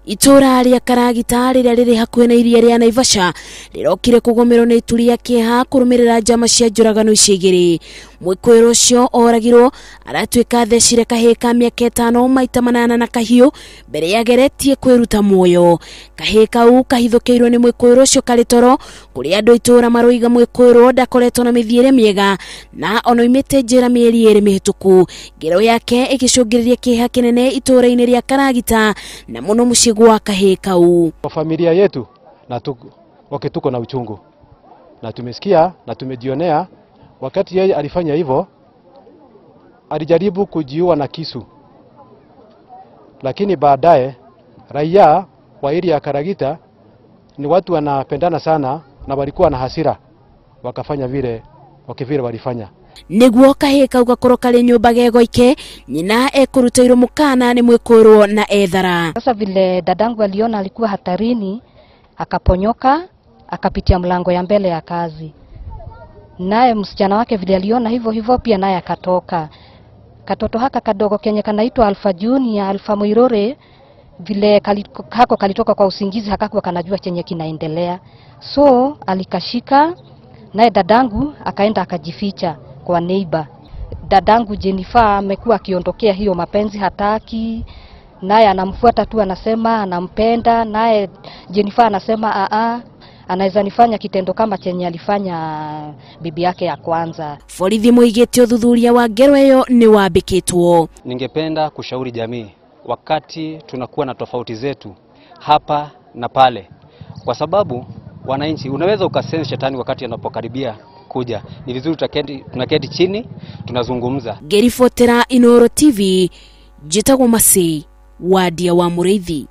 Itũra rĩa Karagita rĩrĩa rĩrĩ hakuhĩ na iria rĩa Naivasha rĩrokire kũgũmĩrwo nĩ ituri ya kĩeha kũrũmĩrĩra njama cia njũragano ici igĩrĩ. Mwĩkũĩrwo ũcio oragirwo aratuĩka athecire kahĩĩ ka mĩaka 5 maita 8 na kahiũ mbere ya ageretie kwĩruta muoyo. Kahĩĩ kau kahithũkĩirwo nĩ mwĩkũĩrwo ũcio karĩ toro kũrĩa andũ itũra maroiga mwĩkũĩrwo ndakoretwo na mĩthiĩre mĩega na onoimĩte njĩra mĩeri 2 mĩhĩtũku. Ngero yake ĩgĩcũngĩrĩria kĩeha kĩnene itũra-inĩ rĩa Karagita na mũno mũciĩ gwa kahĩĩ kau. Kwa familia yetu na tuko na uchungu na tumesikia na tumejionea. Wakati yeye alifanya hivyo, alijaribu kujiua na kisu, lakini baadaye raia wa area ya Karagita ni watu wanapendana sana na walikuwa na hasira, wakafanya vile wakivile walifanya. Niguo kahĩĩ kau gakorwo karĩ nyũmba gegoike, nyina ekũrutĩirwo mũkana nĩ mwĩkũĩrwo na ethara. Sasa vile dadangu aliona alikuwa hatarini, akaponyoka akapitia mlango ya mbele ya kazi. Naye msichana wake vile aliona hivyo hivyo pia naye akatoka. Katoto haka kadogo kenye kanaitwa Alpha Junior, Alpha Muirore, vile hako kalitoka kwa usingizi hakakuwa kanajua chenye kinaendelea. So alikashika, naye dadangu akaenda akajificha kwa neighbor. Dadangu Jennifer amekuwa akiondokea hiyo mapenzi, hataki. Naye anamfuata tu, anasema anampenda, naye Jennifer anasema a anaweza nifanya kitendo kama chenye alifanya bibi yake ya kwanza. Borithi moigĩte ũthuthuria wa ngero ĩyo nĩ wambĩkĩtwo. Ningependa kushauri jamii, wakati tunakuwa na tofauti zetu hapa na pale, kwa sababu wananchi unaweza ukasense shetani wakati anapokaribia kuja, ni vizuri tunaketi chini tunazungumza. Ngĩribotera Inooro TV, njĩtagwo Macĩ Wadia wa Mũrĩithi.